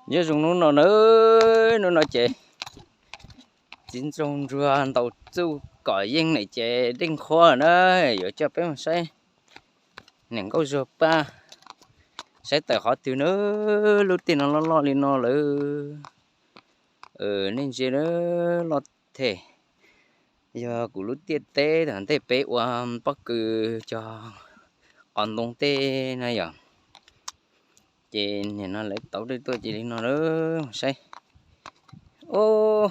Nyob zoo hnub no na, hnub no ces txiv ntxoog ntsuag ntaus txuj kom yeej na ces dej qhuav na, yuav coj peb mus saib niam nkauj Zuag Paj, saib tawm qhov twg na, lub tiaj no loj loj li no lawm. Nej ntsia na, loj them. Yog kuv lub tiaj teb thaum ntej peb ua pob kws cog qos ntoo tej na yom. Ces nim no lawv tauv dej tuaj ces li no na, saib. Ub,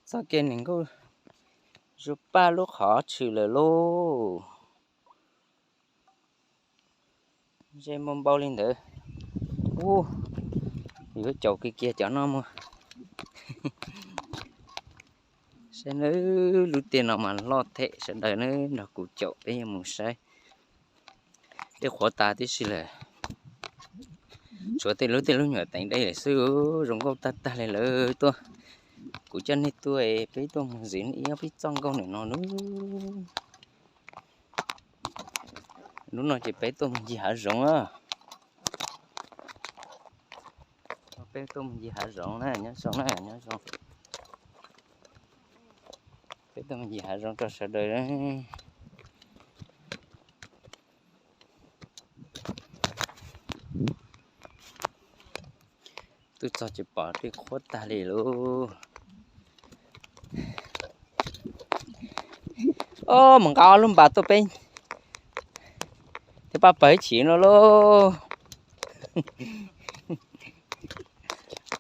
txog kiag niam nkauj Zuag Paj lub qhov tshwm lawm lauj. Ze npau npau li ntawd. Ub, yuav caum kiag kiag cov no mus. Saib na, lub tiaj no mas loj them, sawv daws na nrog kuv caum peb yuav mus saib. Dej qhuav tas tib si lawm. Tshuav tej lub, tej lub nyuam teev dej lawm xwb, zoo nkauj tag tag li lawm tuaj. Kuv coj nej tuaj, peb tuaj mus ntxiv ib ob peb txoj nkauj ntawm no na. Hnub no ces peb tuaj mus ncig hav zoov na. Peb tuaj mus ncig hav zoov na, nyob zoo na, nyob zoo. Peb tuaj mus ncig hav zoov rau sawv daws. Tuaj txog ces pom dej qhuav tag li lauj. Ob, mus nqa ob lub npas tuaj peb thiaj pab pawg chim no lauj.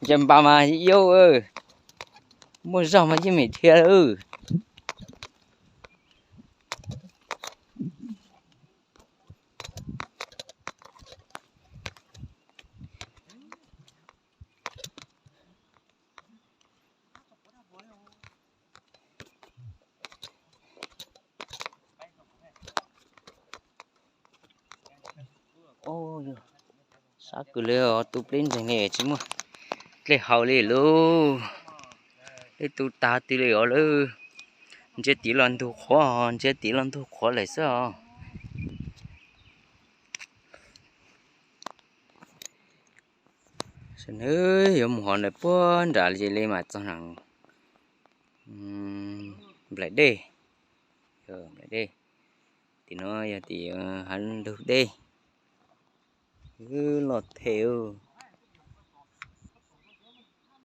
Nce npas mas yau, muaj zog mas yeej meem dhia lawm. Sab kws li os, tu pleb ntseeg li tsis muaj dlej haus li lauj. Dej tu tag tw li os lawm. Ntsia tid los ntug qhuav, ntsia tid los ntug qhuav lawm xwb os. Sawv daws yuav mus hov ntawm puag nram li mas txog nram nplaim dej, nplaim dej. Tim no yog tim hav ntug dej, loj them.